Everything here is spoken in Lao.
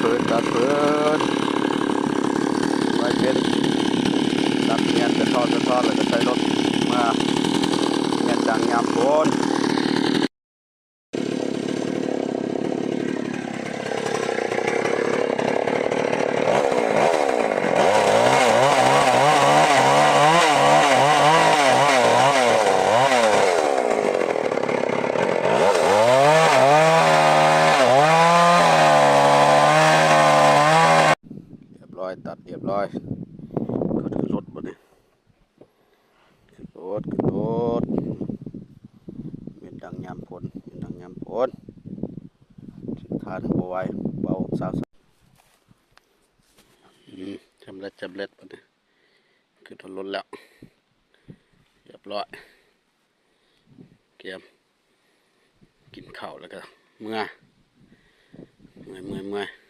ເປີດ ຕັດເປີດ ໄວ້ເປັນ ຕັດແມ່ນສະທ້ອນ ສະທ້ອນ ແລ້ວກໍໃສ່ລົດເມືອ ແມ່ນດັງຍາມຝົນ. ຮຽບຮ້ອຍ ຕັດຮຽບຮ້ອຍ ຂຶ້ນລົດບັດນີ້ ຂຶ້ນລົດ ຂຶ້ນລົດ ແມ່ນດັງຍາມຝົນ ແມ່ນດັງຍາມຝົນ ທານບໍ່ໄຫວ ເບົາສາວ ອືມ ສຳເລັດ ສຳເລັດບັດນີ້ ຂຶ້ນຮອດລົດແລ້ວ ຮຽບຮ້ອຍ ກຽມກິນເຂົ້າແລ້ວກໍເມືອ ເມື່ອຍ ເມື່ອຍ ເມື່ອຍ.